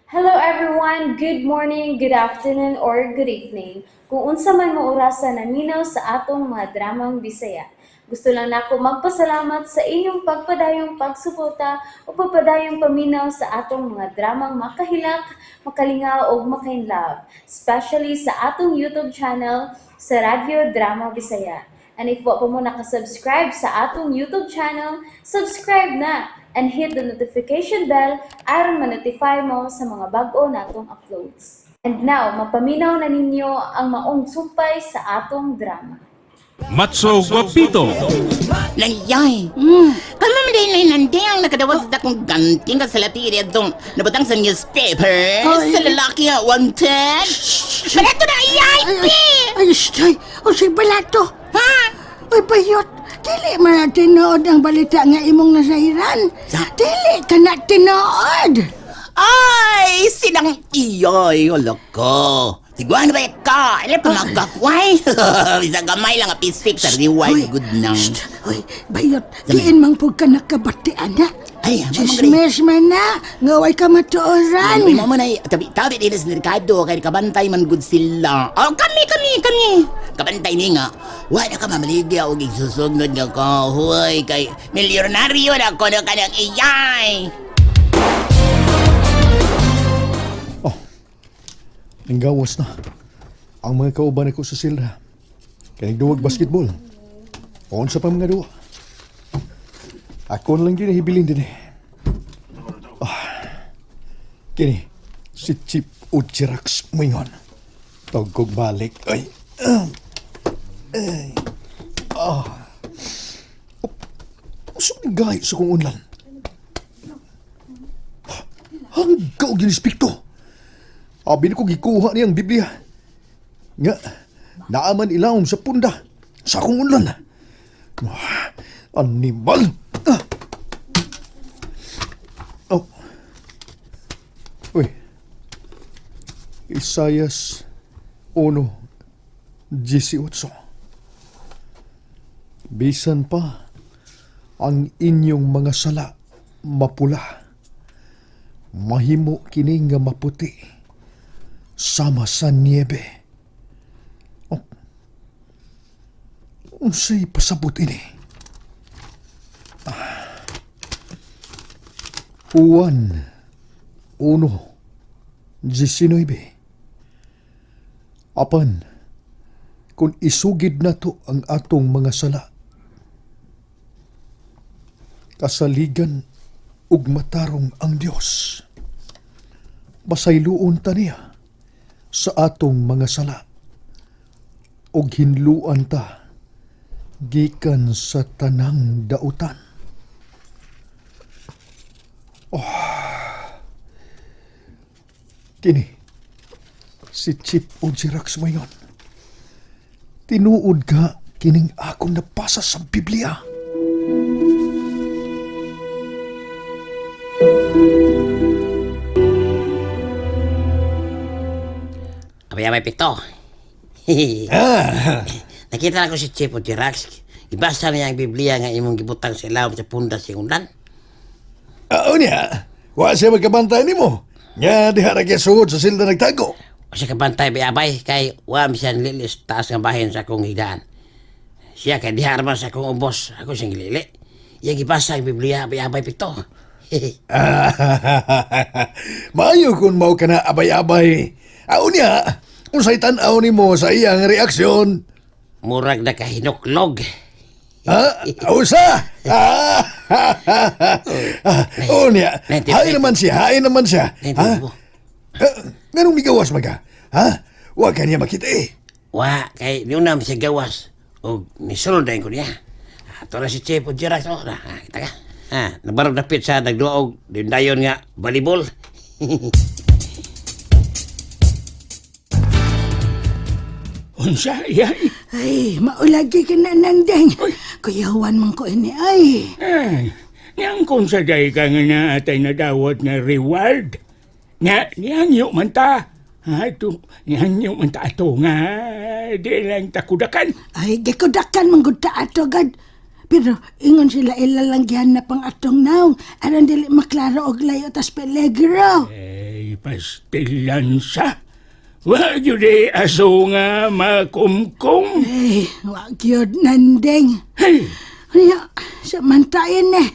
Hello everyone! Good morning, good afternoon, or good evening. Kung unsa man mo orasa naminaw sa atong mga dramang Bisaya. Gusto lang nako magpasalamat sa inyong pagpadayong pagsuporta o pagpadayong paminaw sa atong mga dramang makahilak, makalingaw ug makainlove, especially sa atong YouTube channel sa Radyo Drama Bisaya. And if wa pa mo nakasubscribe sa atong YouTube channel, subscribe na and hit the notification bell aron ma-notify mo sa mga bag-o natong uploads. And now, mapaminaw na ninyo ang maong sumpay sa atong drama. Matso Guapito. Layay. Kami man nanding ang nakadawat sa dakong ganting ka sa latiri atong nabutang sa newspaper Ay. sa lalaki nga wanted. Balato na iyay, pi! Ay, ay, o si Balato. Ha? Uy, bayot. Dili man na tinuod ang balita nga imong nasairan. Dili ka na tinuod. Ay, silang iyay, wala ko. Tiguan ba ka? Ano pa magakway? Bisa gamay lang ang pisik sa reward Uy, good nang. Shh, uy, bayot. Diin man po ka nakabati, ana. Ay, mamang Chismis man na. Ngaway ka matuoran. Uy, mo na tabi tabi din sa merkado kay kabantay man gud sila. Oh, kami kami kami. Kabantay ni nga. Wala ka mamaligya og igsusugnod nga ko. Hoy, kay milyonaryo na ko na kanang iyay. Ang gawas na. Ang mga kauban ko sa silra. Kaya nagduwag basketball. On sa pa mga duwa. Ako na lang ginahibilin din eh. Ah. Kini, si Chip Uchirax moingon. Tawag kog balik. Ay. Ay. Ah. Usap ni gay sa kong unlan. Hanggaw ginispekto. Abi ko gikuha niyang Biblia. Nga, naaman ilawom sa punda. Sa akong unlan. Ah, animal! Ah. Oh. Uy. Isayas 1:18. Bisan pa ang inyong mga sala mapula. Mahimo kini nga maputi sama sa niebe. Oh. Unsay pasabot ini? Ah. Juan 1:19. Apan, kung isugid nato ang atong mga sala, kasaligan ug matarong ang Dios. Basayloon ta niya sa atong mga sala ug hinluan ta gikan sa tanang dautan. Oh. Kini si Chip Ojirax mayon. Tinuod ka kining akong nabasa sa Biblia. Abay abay pito. Nakita na ko si Chief Jirax. Ibasa niya ang Biblia nga imong gibutang sa ilawom sa punda sa undan. Oo niya. Wa siya magkabantay nimo. Nga diha ra kay sugod sa silda nagtago. O siya kabantay bayabay kay wa mi siya nililis taas nga bahin sa akong higdaan. Siya kay diha man sa akong ubos, ako siyang gilili. Iyang gibasa ang Biblia bayabay pito. Maayo kung mao ka na abay-abay. Aw niya, unsay tan-aw nimo sa iyang reaksyon? Murag na kahinuklog. Ha? Usa? Ah! Oh niya, hain naman siya, hain naman siya. Ha? Nganong migawas maga? Ha? Wa ka niya makita eh. Wa kay niunam siya gawas og nisulod na ko niya. Ato na si Chief Jirax oh, na, kita ka. Ha, nabarog dapit sa nagduog dindayon nga volleyball. Unsa iyay? Ay, maulagi ka na nandeng. Kuyawan man ko ini ay. Ay, niyang kung sa day ka nga naatay na dawat nga reward. Nga, niyang man ta. Ha, ito, niyang man ta ato nga, di lang takudakan. Ay, gikudakan man gud ta ato gad. Pero ingon sila ilalanggihan na pang atong naong aron dili maklaro og layo tas peligro. Ay, Pastilansa. Wa gyud eh, aso nga makumkum. Eh, wa gyud nanding. Hey, Kaya, samantayin eh.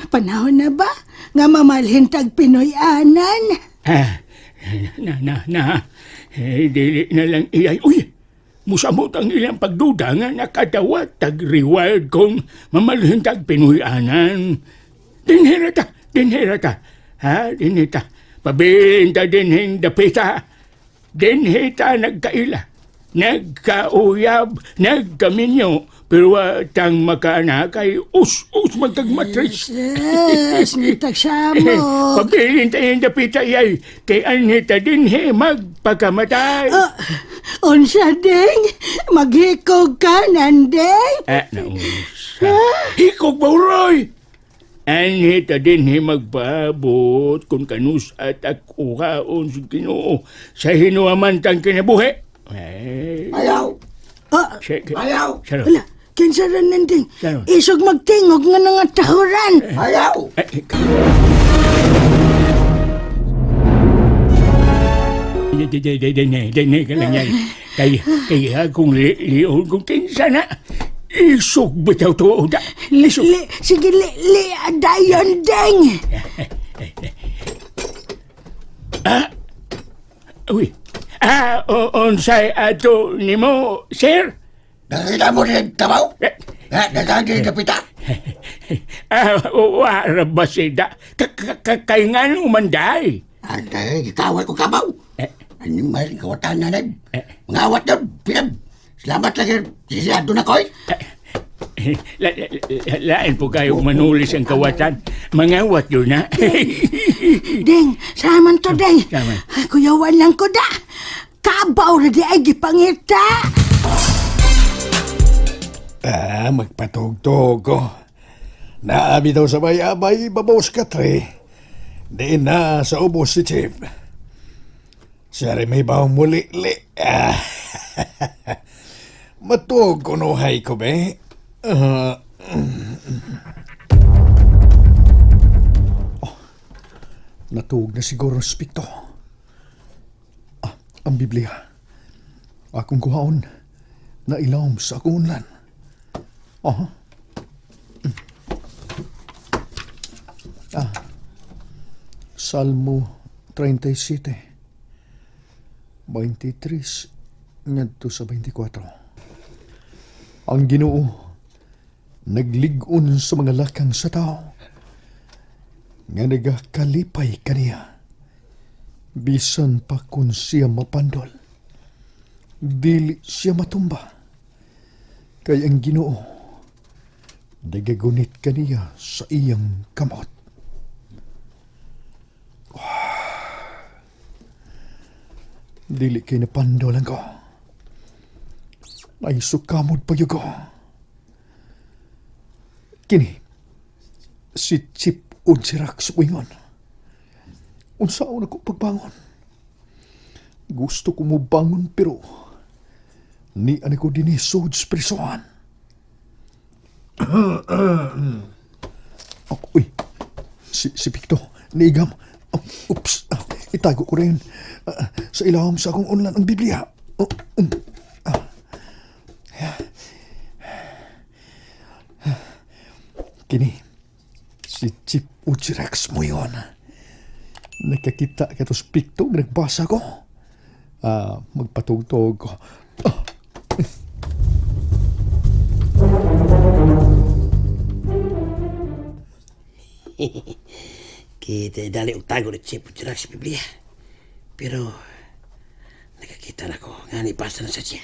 Panahon na ba nga mamalhin tag Pinoy-anan? ha, na, na, na. Eh, dili na lang iyay. Uy, musamot ang ilang pagduda nga nakadawat tag reward kung mamalhin tag Pinoy-anan. Dinhira ta, dinhira ta. Ha, dinhi ta. Pabilin ta dinhing dapita. Dinhi ta nagkaila. Nagkauyab, nagkaminyo. Pero wa tang makaana kay us-us magkagmatris. Yes, nitagsamok. Pabilin tayong dapita iyay, kay anhita dinhi magpakamatay. Oh, unsa ding? Maghikog ka, nanding? Ah, nausa. Hikog ba, Roy? Anhita dinhi magpaabot kung kanus at akuhaon sa Ginoo sa hinuaman tang kinabuhi. Eh, Ayaw! Oh, Ayaw! Saro. wala. Kinsa rin nanding? Saro. Isog magtingog nga nga tahuran. Ayaw! Eh, eh, Di, di, di, di, di, di, di, di, ka lang yan. Kay, kay akong li, lion kung kinsa na. Isog bitaw to. Da. Li, Isog. li, sige, li, li, dayon ding. Uy. Ah, o, unsay ato nimo, sir? Nakita mo rin kabaw? Eh, Ha? Nagkagin kapita? Ah, wa ra ba sida? Kay nga umanday. Antay, gikawat ko kabaw. Eh. Ano man, kawatan na lang. Eh. Mangawat na, pinab. Salamat lang, sisiyado na koy. Eh, Lain po kayo manulis ang kawatan. Mangawat yun na. Ding, saman to ding. Saman. Kuyawan lang ko da. Kabaw ra di ay gipangita. Ah, magpatugtog ko. Naabi daw sa bayabay, babaw sa katre. Di na sa ubos si Chief. Siya rin may bawang muli. Li. Ah. Matuog kunuhay ko, be. Ah. Oh, natuog na siguro si Picto. Ah, ang Biblia. Akong kuhaon. Nailawom sa akong unlan. Aha. Ah. Salmo 37. 23 ngadto sa 24. Ang Ginoo naglig-on sa mga lakang sa tao nga nagakalipay kaniya bisan pa kun siya mapandol, dili siya matumba kay ang Ginoo nagagunit kaniya sa iyang kamot. Dili kay napandol ang ko. Ay sukamod pa ko. Kini, si Chip Unsirak sa uwingon. Unsaon ako pagbangon? Gusto ko mo bangon pero ni ani ko dinhi sud sa prisuhan. Oh, uy, si Picto, niigam. Oh, oops, ah, itago ko rin. Ah, sa ilawom sa akong unlan ang Biblia. Oh, ah. Kini, si Chip Uchirex mo yun. Nakakita ka to sa Picto, nga nagbasa ko. Ah, magpatugtog ko. Ah, Kita dali og tago ni Chief Chirac sa Biblia. Pero nakakita na ko nga ni basta na sa siya.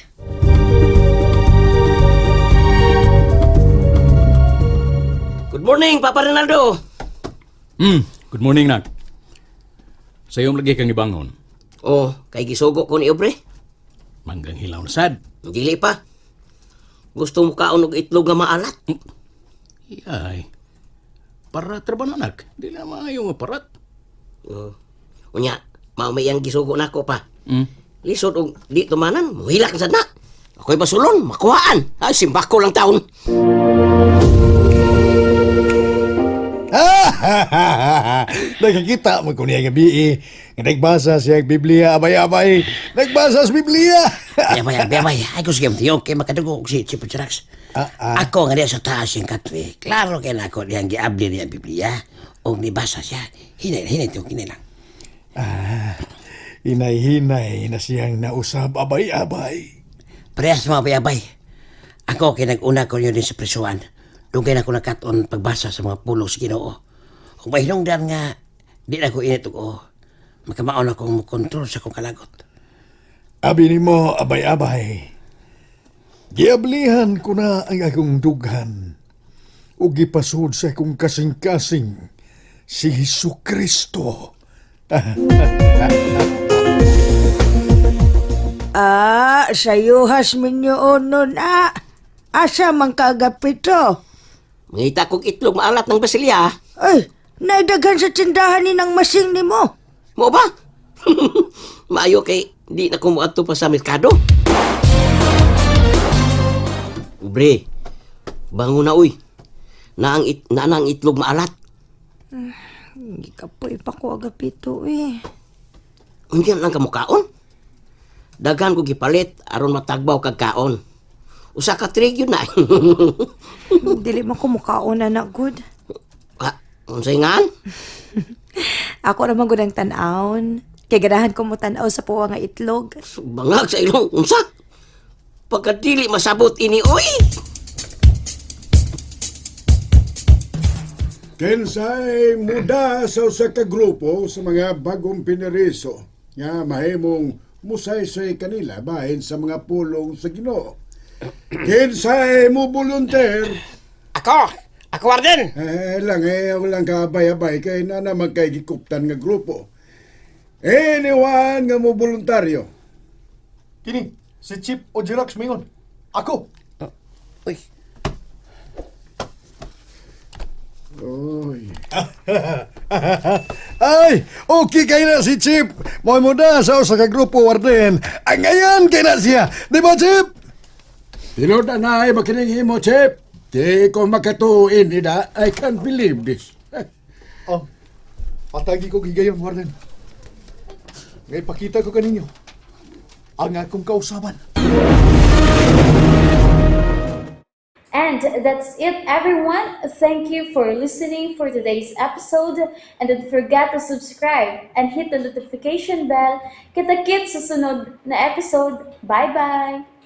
Good morning, Papa Ronaldo. Good morning, nak. Sa iyong lagi kang ibangon. Oh, kay gisugo ko ni Obre. Manggang hilaw na sad. Dili pa. Gusto mo kaon og itlog nga maalat? Iyay. Parat ra ba na, nak? Di na maayo nga parat. Oh. Unya, mao may ang gisugo nako pa. Hmm. Lisod og di tumanan, muhilak na sad na. Ako'y basulon, makuhaan. Ay, simbako lang taon. Nakakita mo ko niya gabi eh. Nga nagbasa siya ang Biblia, abay-abay. Nagbasa sa Biblia. Abay, abay, abay. Ay, ko sige, tiyo, kay makadugo si Chief Jirax. Ako nga diya sa taas yung katwi. Klaro kay nako diyang giabli niya ang Biblia. O nibasa siya. Hinay, hinay, tiyo, hinay lang. Hinay-hinay na siyang nausab, abay-abay. Parehas mga abay-abay. Ako kay nag-una ko niyo din sa prisuan. Dugay na ko nakat-on pagbasa sa mga pulong sa Ginoo. Kung mahinungdan nga, di na ko init og oo. Makamaon akong mokontrol sa akong kalagot. Abi nimo, abay-abay. Giablihan ko na ang akong dughan. Ug gipasud sa akong kasing-kasing si Hesus Kristo. Ah, sayuhas minyo nun ah. Asa man kagapito? Mangita kog itlog maalat ng basilya. Ay, naidaghan sa tindahan ni ng masing nimo. Mo ba? Maayo kay di na ko moadto pa sa merkado. Bre, bango na uy. Naang it, naanang itlog maalat. Gikapoy pa ko agapito eh. Unya lang kamukaon. Daghan ko gipalit aron matagbaw kag kaon. Usa ka tray yun na. Dili man ko mukaon na na good. Ah, unsay ngan? Ako naman gud ang tan-awon. Kay ganahan ko mo tan-aw sa puwa nga itlog. Bangag sa ilong unsa? Pagkadili masabot ini uy. Kinsay muda sa usa ka grupo sa mga bagong pineriso nga mahimong musaysay kanila bahin sa mga pulong sa Ginoo. Kinsay mo volunteer Ako! Ako, Warden! eh lang eh walang kaabay-abay kay na naman kay gikuptan nga grupo. Anyone nga mo voluntaryo. Kini, si Chip o Jirax mingon. Ako. Uy, Oy. Ay, okay kay na si Chip. Mo'y mo na sa usa ka grupo warden. Ang ngayon kay na siya. Di ba, Chip? Tinud na ay makinig himo, Chip. Di ko makatuin ida. I can't believe this. Oh, patagi ko gigayon, warden. Ngay pakita ko kaninyo ang akong kausaban. And that's it, everyone. Thank you for listening for today's episode. And don't forget to subscribe and hit the notification bell. Kita-kits sa sunod na episode. Bye-bye!